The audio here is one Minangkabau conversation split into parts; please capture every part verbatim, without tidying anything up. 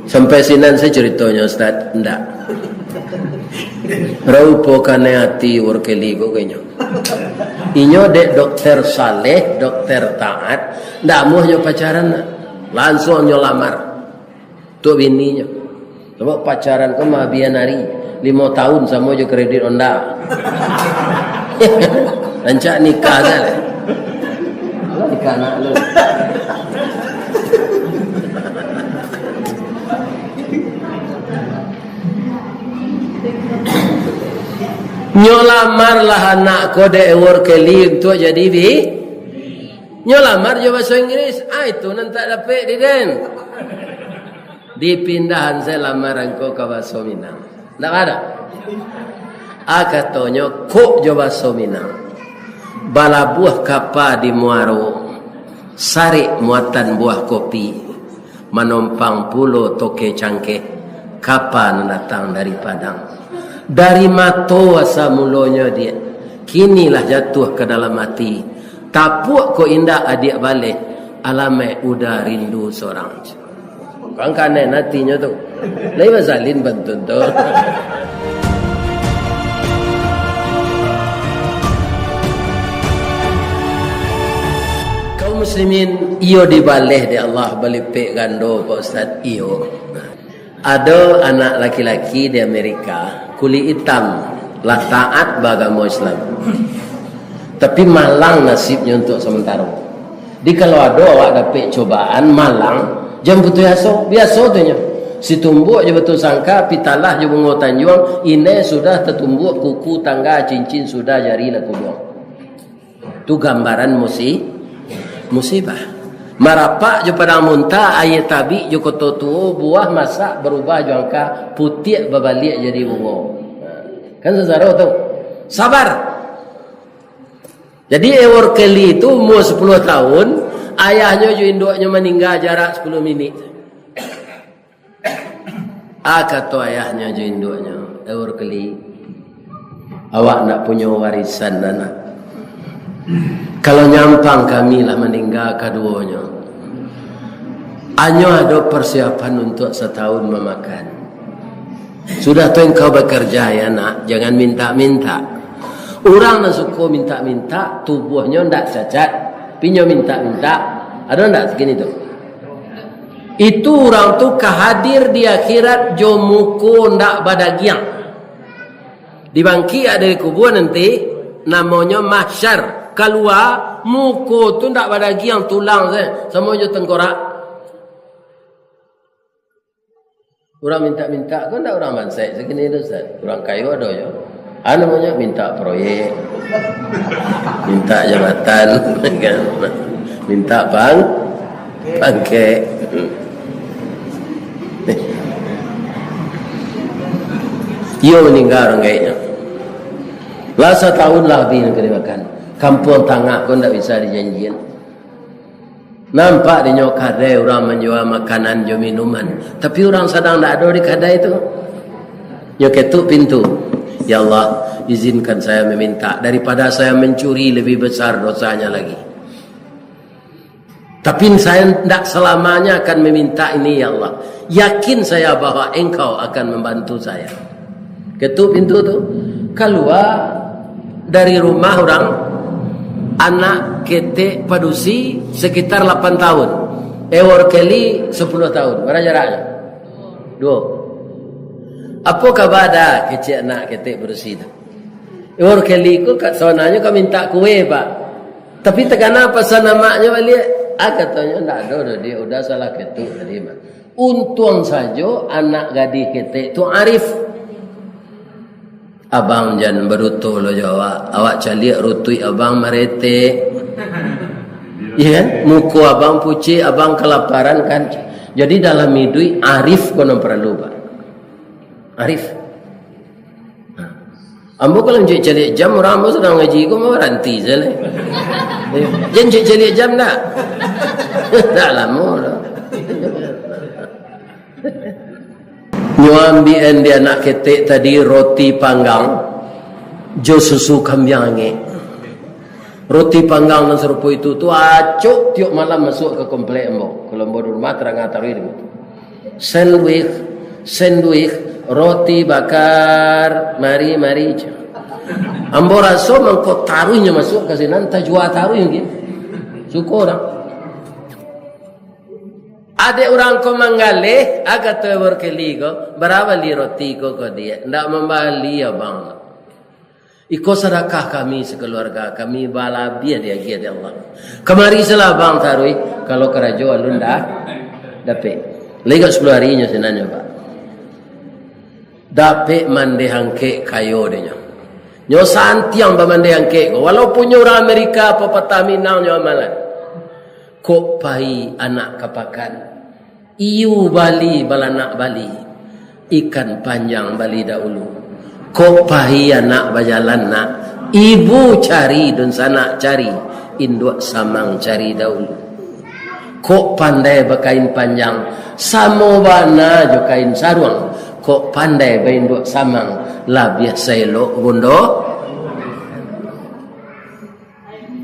Sampai sinan sajo caritonyo, Ustaz? Ndak. Rupo kanai ati Workeli ko, kayaknyo. Inyo dek dokter saleh, dokter taat, ndak amuah nyo pacaran, nak. Langsuang nyo lamar. Tuk bininyo. Sabab pacaran ko mah bian ari, limo tahun samo jo kredit Honda. Rancak nikah sajo lah. Alah nikah anak lu. Nyo lamar lah anak ko dek Workeli untuak jadi bi-, nyo lamar jo baso Inggris. Ah, itu nan tak dapek di den. Dipindahan sajo lamaran ko ka baso Minang. Ndak ado. Ah, katonyo, kok jo baso Minang. Balabuah kapa di muaro, sarik muatan buah kopi, manompang pulo toke cangkeh, kapa nan datang dari Padang. Dari mato asa mulonyo, Diak, kini lah jatuah ka dalam ati. Tapuak ko indak adiak baleh, alamaik uda rindu sorang. Kan kanai atinyo tu. Lai basalin pantun tu. Kaum muslimin, iyo dibaleh dek Allah balipek gando, Pak Ustaz, iyo. Ado anak laki-laki di Amerika, kulik itam, lah taat baagamo Islam. Tapi malang nasibnyo untuak samantaro. Jadi kalau ado awak dapek cobaan malang, jan putuih aso, biaso tu nyo. Situmbuak jo batu sangka, pitalah jo bungo tanjuang, inai sudah tatumbuak kuku tangga, cincin sudah jari lah kuduang. Tu gambaran musi-, musibah. Marapak jo padang muntah, aia tabik jo koto tuo, buah masak barubah jo angka, putiak babaliak jadi bungo. Kan sasaro tu. Sabar. Jadi, Eworkeli tu umua sapuluah tahun, ayahnyo jo induaknyo maningga jarak sapuluah minik. Ah, kato ayahnyo jo induaknyo, "Eworkeli, awak ndak punyo warisan, anak. Kalau nyampang kami lah maningga kaduonyo, hanyo ado persiapan untuak satahun mamakan. Sudah tu engkau bakarja, ya nak, jangan minta-minta. Urang nan suko minta-minta, tubuahnyo ndak cacat, tapi nyo minta-minta, ado ndak sakini tu?" Itu urang tu ka hadir di akhirat jo muko ndak badagiang. Dibangkik dari kubua nanti, namonyo mahsyar. Kalua, muko tu ndak badagiang, tulang sajo, samo jo tengkorak. Urang mintak-mintak ko ndak urang bansaik sakini tu, Ustaz. Urang kayo ado jo. Anu banyak mintak proyek, mintak jabatan, kan? Mintak pang-, pangkek. Iyo maningga urang gaeknyo. Lah satahun lah abih nan ka dimakan. Kampuang Tangah ko ndak bisa dijanjian. Nampak dinyo kadai urang manjua makanan jo minuman, tapi urang sadang ndak ado di kadai tu. Nyo ketuk pintu, "Ya Allah, izinkan saya meminta, daripada saya mencuri lebih besar dosanya lagi." Tapi saya ndak selamanya akan meminta ini, ya Allah. Yakin saya bahwa Engkau akan membantu saya. Ketuk pintu tu, kalua dari rumah urang, anak ketek padusi sekitar lapan tahun, Eworkeli sapuluah tahun. Bara jaraknyo? Duo. "Apo kaba, Da?" kecek anak ketek padusi tu. Eworkeli ko ka, sabananyo ka mintak kue, Pak. Tapi takana pasan amaknyo baliak. Ah, katonyo, "Ndak ado doh, Diak, udah salah ketuk tadi mah." Untuang sajo anak gadih ketek tu arif. "Abang jan baduto lo jo awak. Awak caliak rutuik abang maretek. Iyo kan? Muko abang pucik, abang kalaparan kan?" Jadi dalam iduik arif ko nan paralu, Pak. Arif. Ambo kalau caliak-caliak jam, urang ambo sadang ngaji ko, ambo baranti sajo lai. Jan caliak-caliak jam, ndak? Ndak lamo doh. Nyo ambiakan di anak ketek tadi roti panggang jo susu kambiang angek. Roti panggang nan sarupo itu tu acok tiok malam masuak ka komplek ambo. Kalau ambo di rumah, tarang taruih di situ. Sandwich, sandwich, roti bakar, mari, mari, cak. Ambo raso mangko taruihnyo masuak ka sinan, tajua taruih mungkin. Suko urang. Adek urang ko manggaleh, a kato Workeli ko, "Bara bali roti ko, ko, Diak?" "Ndak mambali, Abang." "Iko sadakah kami sakaluarga, kami balabiah diagiah dek Allah. Kamari salah Abang taruih, kalau karajo alun dah dapek." Lai ka sapuluah ari nyo sinan nyo, Pak. Dapek mandeh angkek kayo dek nyo. Nyo santiang bamandeh angkek ko. Walaupun nyo urang Amerika, papatah Minang nyo amalan. Kok pai anak ka pakan, iyu bali balanak bali, ikan panjang bali dahulu. Kok pai anak bajalan nak, ibu cari dunsanak cari, induak samang cari dahulu. Kok pandai bakain panjang, samo bana jo kain saruang. Kok pandai bainduak samang, labiah saelok bundo.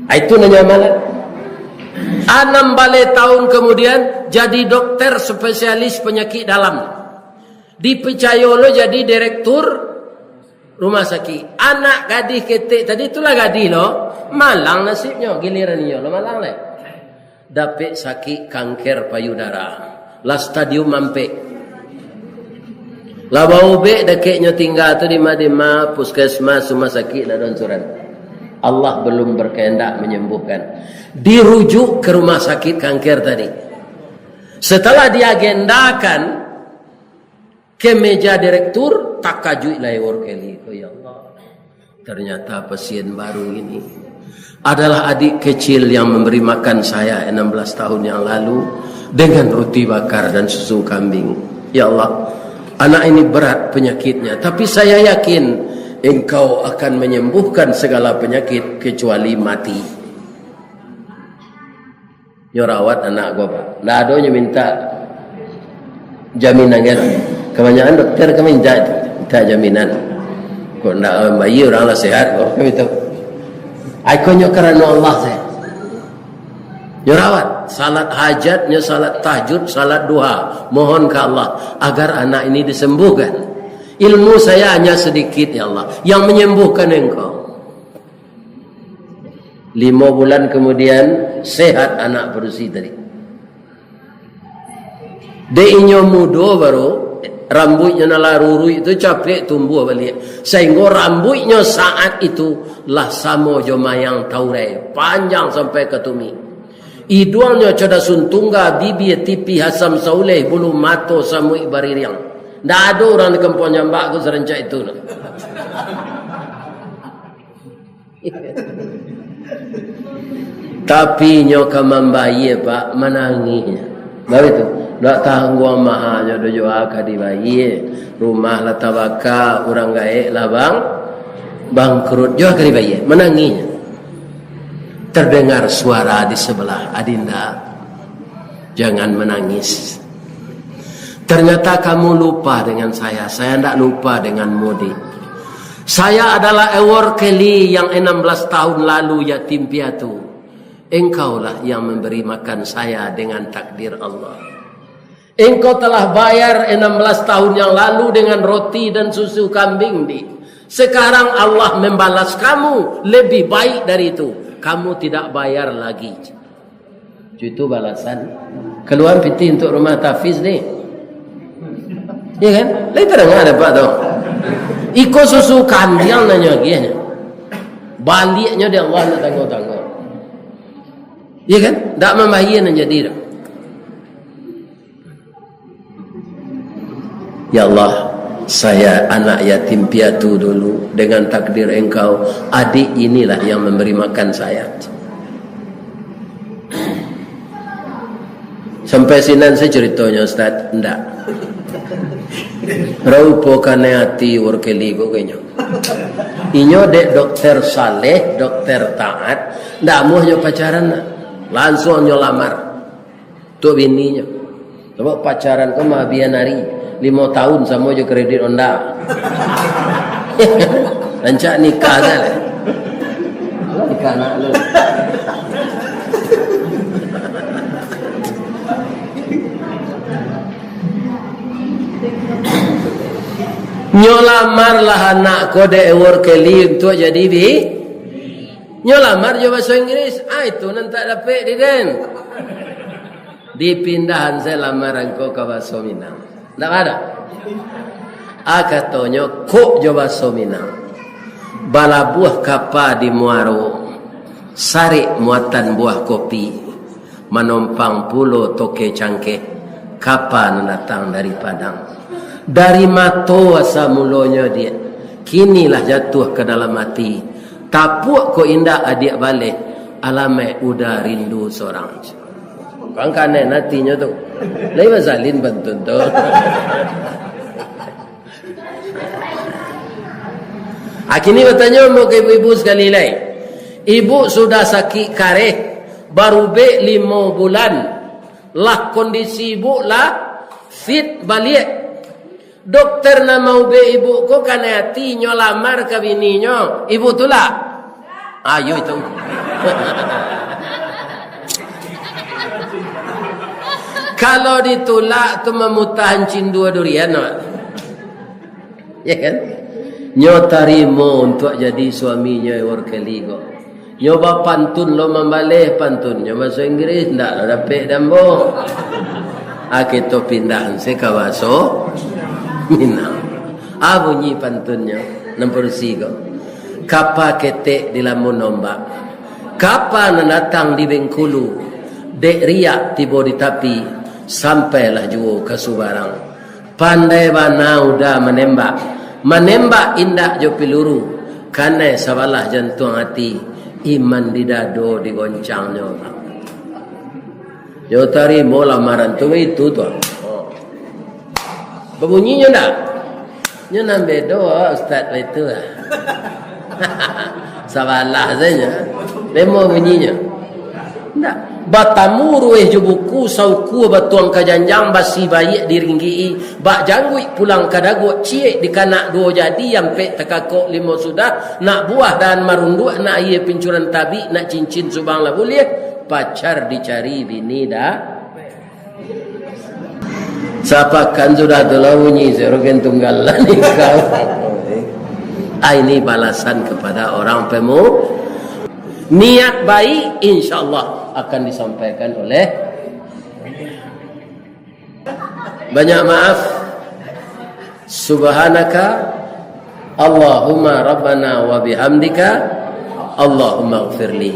Ah, itu namanya amalan. Anam baleh tahun kemudian, jadi dokter spesialis penyakit dalam. Dipicayo lo jadi direktur rumah sakit. Anak gadih ketek tadi, itulah gadih lo, malang nasibnyo, giliran iyo lo malang lai. Dapek sakik kanker payudara, lah stadium ampek. Lah baubek dakeknyo tingga tu di ma-di ma, puskesmas, rumah sakik, lah doncuran. Allah belum berkehendak menyembuhkan. Dirujuk ke rumah sakit kanker tadi. Setelah diagendakan ke meja direktur, takajuik lai Workeli ko, "Ya Allah, ternyata pasien baru ini adalah adik kecil yang memberi makan saya enam belas tahun yang lalu dengan roti bakar dan susu kambing. Ya Allah, anak ini berat penyakitnya, tapi saya yakin Engkau akan menyembuhkan segala penyakit kecuali mati." Nyo rawat anak ko, Pak. Ndak ado nyo minta jaminan kan. Kabanyakan dokter kan minta itu, minta jaminan. Kok ndak bayia, urang lah sehat kok, kan itu. Ai ko nyo karano Allah sajo. Nyo rawat, salat hajat, nyo salat tahajud, salat duha, mohon ka Allah agar anak ini disembuhkan. Ilmu saya hanya sedikit, ya Allah, yang menyembuhkan Engkau. Limo bulan kemudian, sehat anak padusi tadi. Dek inyo mudo baru, rambuiknyo nan lah ruruik tu capek tumbuah baliak. Sahinggo rambuiknyo saat itu lah samo jo mayang taurai, panjang sampai ka tumik. Iduangnyo coda suntungga, bibia tipih asam sauleh, bulu mato samuik baririang. Ndak ado urang di Kampuang Jambak ko sarancak itu nah. Tapi nyo ka mambayia, Pak, manangih. Baitu, ndak tangguang mahanyo doh jo ka dibayia. Rumah lah tabaka, urang gaek lah bang, bangkrut, jo ka dibayia. Manangih. Terdengar suara di sebelah, "Adinda, jangan menangis. Ternyata kamu lupa dengan saya, saya ndak lupa denganmu, Dik. Saya adalah Ework Kelly yang enam belas tahun lalu yatim piatu. Engkaulah yang memberi makan saya dengan takdir Allah. Engkau telah bayar enam belas tahun yang lalu dengan roti dan susu kambing, Dik. Sekarang Allah membalas kamu lebih baik dari itu. Kamu tidak bayar lagi." Itu balasan. Kalua pitih untuak rumah tahfiz ni. Ya kan? Lai tadanga dapek tu. Iko susu kandiang nan nyo agiahnyo. Baliaknyo di Allah ndak tangguang-tangguang. Ya kan? Ndak mambayia nan jadi tu. "Ya Allah, saya anak yatim piatu dulu, dengan takdir Engkau, adik inilah yang memberi makan saya." Sampai sinan sajo caritonyo, Ustaz? Ndak. Rupo kanai ati Ework Kelly ko kayaknyo. Inyo dek dokter saleh, dokter taat, ndak amuah nyo pacaran nak. Lansuang nyo lamar. Untuak bininyo. Sabab pacaran ko maabihan ari, limo tahun samo jo kredit Honda. Rancak nikah sajo lah. Nikah anak lu. Nyo lamar lah anak ko dek Eworld Kelly untuak jadi bi-, nyo lamar jo baso Inggris. Ah, itu nan tak dapek di den. Dipindahan se lamaran ko ka baso Minang. Ndak ado. Ah, katonyo, kok jo baso Minang. Balabuah kapa di muaro, sarik muatan buah kopi, manompang pulo toke cangkeh, kapa nan datang dari Padang. Dari mato asa mulonyo, Diak, kini lah jatuah ka dalam ati. Tapuak ko indak adiak baleh, alamaik uda rindu sorang. Kan kanai atinyo tu. Lai basalin pantun tu. Ah, kini batanyo ambo ka ibu-ibu sakali lai. Ibu sudah sakik kareh, barubek limo bulan. Lah kondisi ibu lah fit baliak. Dokter nan maubek ibu ko kanai ati, nyo lamar ka bininyo. Ibu tulak? Ayo itu. Kalau ditulak tu mamutahan cindua durian, Mak. Ya kan? Nyo tarimo untuak jadi suaminyo Eworld Kelly ko. Nyo bapantun lo mambaleh pantunnyo baso Inggris, ndak lo dapek dambo. Ah, kito pindah se ka baso Minang. Ah, bunyi pantunnyo, nan padusi ko. Kapa ketek di lamun ombak. Kapa nan datang di Bengkulu. Dek riak tibo di tapi, sampailah juo ka subarang. Pandai bana uda manembak. Manembak indak jo piluru, kanai sabalah jantuang ati, iman di dado digoncangnyo. Nyo tarimo lamaran tu, itu tu. Babunyinyo ndak? Nyo nan bedo, Ustaz, itu lah. Sabalah sajo. Bemo bunyinyo. Ndak. Batamu rueh jo buku, saukua batuang ka janjang, basi baiak diringgik-i, bak jangguik pulang ka daguak, ciek dikanak duo jadi, ampek takakok limo sudah, nak buah dahan marunduak, nak aia pincuran tabik, nak cincin subang lah buliah, pacar dicari bini dah. Sapakan sudah tu lah bunyi, serogen tunggal lah nikah. Ah, ini balasan kepada orang pemu-, niat baik, insya Allah akan disampaikan oleh. Banyak maaf. Subhanaka Allahumma rabbana wa bihamdika, Allahumma gfirli.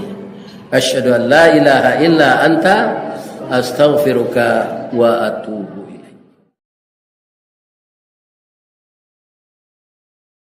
Asyhadu an la ilaha illa anta, astaghfiruka wa atubu.